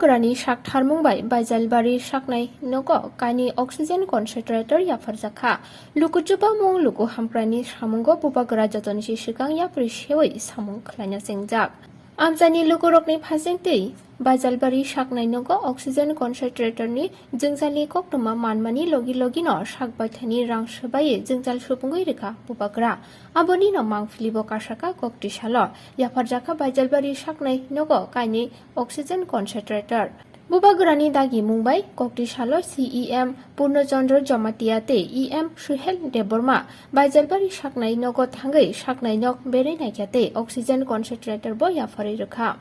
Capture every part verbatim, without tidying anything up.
Bubagrani sak tharmung bai Baijalbari saknai nogo kainwi oxygen concentrator yapharjakha. Luku chubamung luku hamkraini samungo bubagra jotonisi swkang yapri sewi samung khlaina chengjak. Amchaini lukurokni phasing twi Baijalbari saknai nogo oxygen concentrator ni jwngjalni koktwma manmani logi logino sak baithani rang swbaiwi jwngjal supungwi rwkha bubagra. Abonino mangpilibo kasaka kokti salo yapharjakha Baijalbari saknai nogo kainwi oxygen concentrator. Bubagrani dagi mungbai kokti salo C E M Purno Chandra Jamatia tei E M Suhel Debbarma Baijalbari saknai nogo thangwi saknai nok berwi naikha tei oxygen concentrator bo yapharwi rwkha.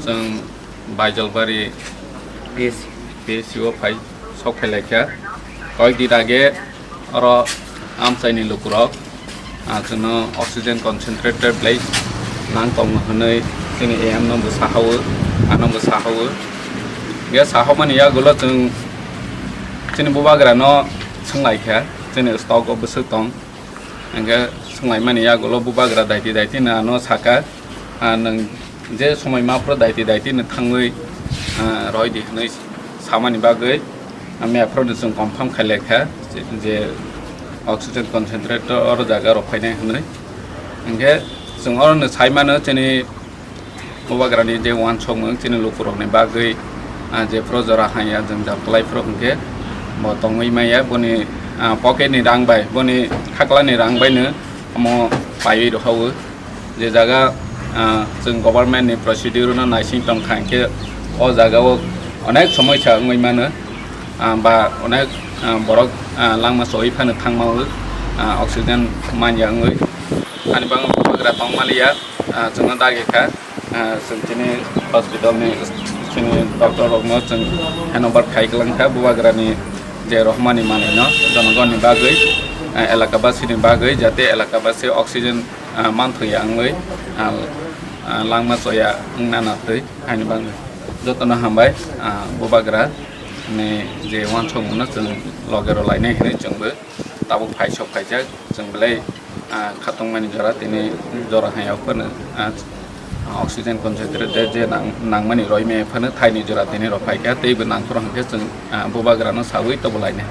Chwng Baijalbari P S C o phai sok phai laikha. Koyek din age oro amchaini lukurok, ah, chwngno oxygen concentrator belai nang tongo hwnwi chini A M no bo sahawo, ano bo sahawo. Ge sahamani yagulo chwng chini bubagrano swnglaikha, chini stock o bwswk tong. Hingke swnglaimani yagulo bubagra daiti daiti no ano saka, ah, nwng je somoi ma phuru daiti daiti no thangwi, ah, roidi hwnwi samani bagwi, ah, mia phuru no chwng confirm khai laikha je, je oxygen concentrator oro jaga rok phainai hwnwi. Hingke chwng oro no sai mano chini bubagrani je uansukmung chini lukurokni bagwi, ah, jephuru jora hanya jwngjal kwlaiphuru hwnkhe bo tongwi maya, boni, ah, pocketni rang bai, boni khaklani rang baino omo paiwi rwkhawo. Je jaga, ah, chwng governmentni procedure-no naising tongkha, hwnkhe o jagao onek somoisa wngwi mano, ah, ba onek, ah, borok, ah, langma choi phano thangmao, ah, oxygen manya wngwi. Ani bagwi bubagra tongmaliya, ah, chwngno dagi kha, ah, chwng chini hospital ni chini doctor rokno chwng handover khai kwlang kha bubagrani je rohmani manwino jonogonni bagwi, ah, elakabasini bagwi, jate elakabasi oxygen, ah, manthokya wngwi, ah, ah, langma choya wngna natwi haini bagwi. Jotono hambai, ah, bubagra ni je uansukmungno chwng loge rw lainai hinwi chwngbo tabuk phai sok phaijak, chwng belai, ah, khatungmani jora, tini jora hai phano, ah, oxygen concentrate je nang-, nangmani roimaya phano thaini jora tini rw phaikha, teibo nangphuru hwnkhe chwng, ah, bubagrano sawi tobo lainai.